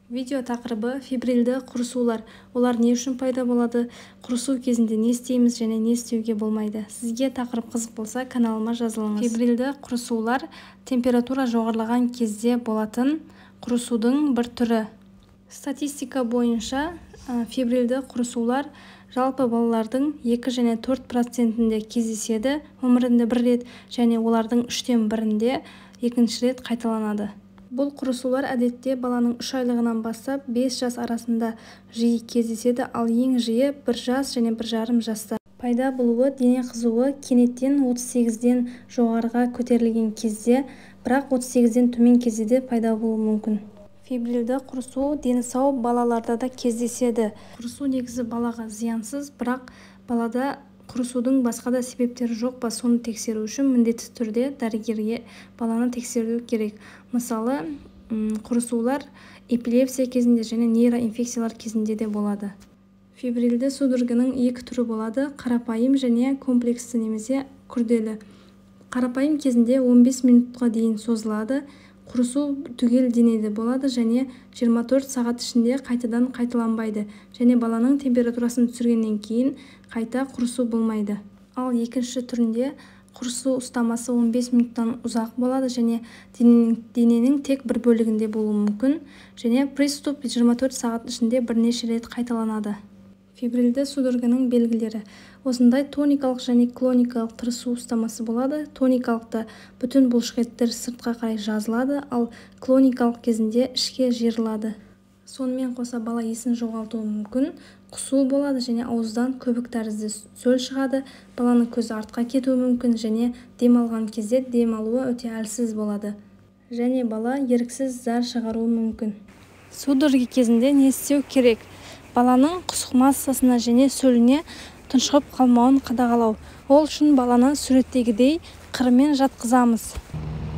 Видео тақырыбы фебрильді құрысулар. Олар не үшін пайда болады? Құрысу кезінде не істейміз және не істеуге болмайды? Сізге тақырып қызық болса, каналыма жазылыңыз. Фебрильді құрысулар температура жоғарылаған кезде болатын құрысудың бір түрі. Статистика бойынша фебрильді құрысулар жалпы балалардың 2 және 4%-інде кездеседі өмірінде бір рет, және олардың 1/3-інде екінші рет қайталанады. Бұл құрысулар әдетте баланың 3 айлығынан бастап 5 жас арасында жиі кездеседі, ал ең жиі 1 жас және 1,5 жаста. Пайда болуы дене қызуы кенеттен 38-ден жоғарыға көтерілген кезде, бірақ 38-ден төмен кезде де пайда болуы мүмкін. Фебрильді құрысу дені сау балаларда да кездеседі. Құрысу негізі балаға зиянсыз, бірақ балада құрысудың басқа да себептері жоқ па, соны тексеру үшін міндетті түрде дәрігерге баланы тексеру керек. Мысалы, құрысулар эпилепсия кезінде және нейроинфекциялар кезінде де болады. Фебрильді судорогының екі түрі болады: қарапайым және комплексті немесе күрделі. Қарапайым кезінде 15 минутқа дейін созылады. Құрысу түгел денеде болады және 24 сағат ішінде қайтадан қайталанбайды және баланың температурасын түсіргеннен кейін қайта құрысу болмайды. Ал екінші түрінде құрысу ұстамасы 15 минуттан ұзақ болады және дененің тек бір бөлігінде болуы мүмкін және приступ 24 сағат ішінде бірнеше рет қайталанады. Фебрильді судорогының белгілері. Осындай тоникалық және клоникалық тырысу ұстамасы болады. Тоникалықта бүтін бұлшықеттер сыртқа қарай жазылады, ал клоникалық кезінде ішке жиырылады. Сонымен қоса бала есін жоғалтуы мүмкін, құсу болады және ауыздан көбік тәрізді сөл шығады, баланың көзі артқа кетуі мүмкін және дем алған кезде дем алуы өте әлсіз болады және бала еріксіз зәр шығаруы мүмкін. Судороги кезінде не істеу керек? Баланың құсық массасына және сөліне тұншығып қалмауын қадағалау. Ол үшін баланы суреттегідей қырымен жатқызамыз.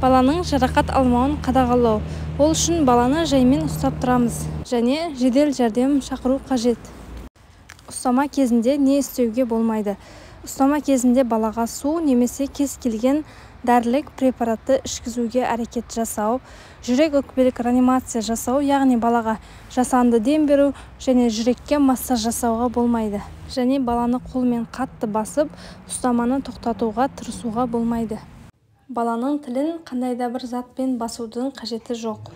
Баланың жарақат алмауын қадағалау. Ол үшін баланы жаймен ұстап тұрамыз және жедел жәрдем шақыру қажет. Ұстама кезінде не істеуге болмайды? Ұстама кезінде балаға су немесе кез келген дәрілік препаратты ішкізуге әрекет жасау, жүрек өкпелік реанимация жасау, яғни балаға жасанды дем беру және жүрекке массаж жасауға болмайды. Және баланы қолмен қатты басып, ұстаманы тоқтатуға тырысуға болмайды. Баланың тілін қандай да бір затпен басудың қажеті жоқ.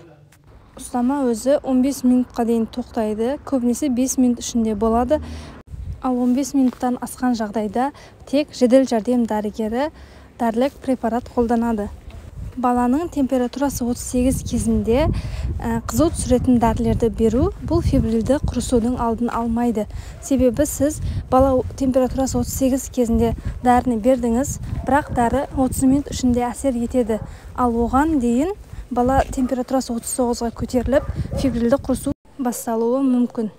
Ұстама өзі 15 минутқа дейін тоқтайды, көбінесе 5 минут ішінде болады. Ал 15 минуттан асқан жағдайда тек жедел жәрдем дәрігері дәрілік препарат қолданады. Баланың температурасы 38 кезінде қызу түсіретін дәрілерді беру бұл фебрильді құрысудың алдын алмайды. Себебі сіз бала температурасы 38 кезінде дәріні бердіңіз, бірақ дәрі 30 минут ішінде әсер етеді. Ал оған дейін бала температурасы 39-ға көтеріліп, фебрильді құрысу басталуы мүмкін.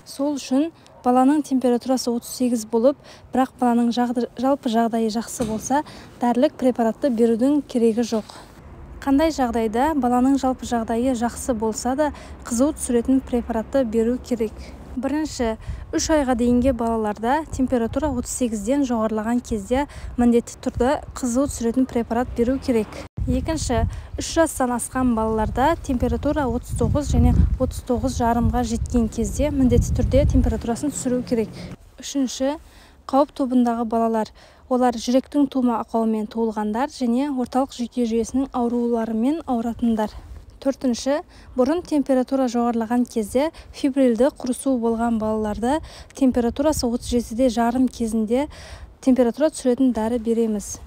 Сол үшін баланың температурасы 38 болып, бірақ баланың жалпы жағдайы жақсы болса, дәрілік препаратты берудің керегі жоқ. Қандай жағдайда баланың жалпы жағдайы жақсы болса да, қызу түсіретін препаратты беру керек? Бірінші, 3 айға дейінгі балаларда температура 38-ден жоғарылаған кезде міндетті түрде қызу түсіретін препарат беру керек. Екінші, 3 жастан асқан балаларда температура 39 және 39,5-ға жеткен кезде міндетті түрде температурасын түсіру керек. Үшінші, қауіп тобындағы балалар. Олар жүректің тума ақауымен туылғандар және орталық жүйке жүйесінің ауруларымен ауыратындар. Төртінші, бұрын температура жоғарылаған кезде фебрильді құрысу болған балаларда температурасы 37,5 кезінде температура түсіретін дәрі береміз.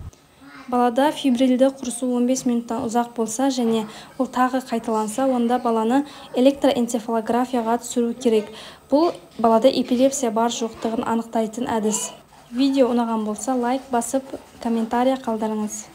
Балада фебрильді құрысу 15 минуттан ұзақ болса және ол тағы қайталанса, онда баланы электроэнцефалографияға түсіру керек. Бұл балада эпилепсия бар жоқтығын анықтайтын әдіс. Видео ұнаған болса, лайк басып, комментария қалдырыңыз.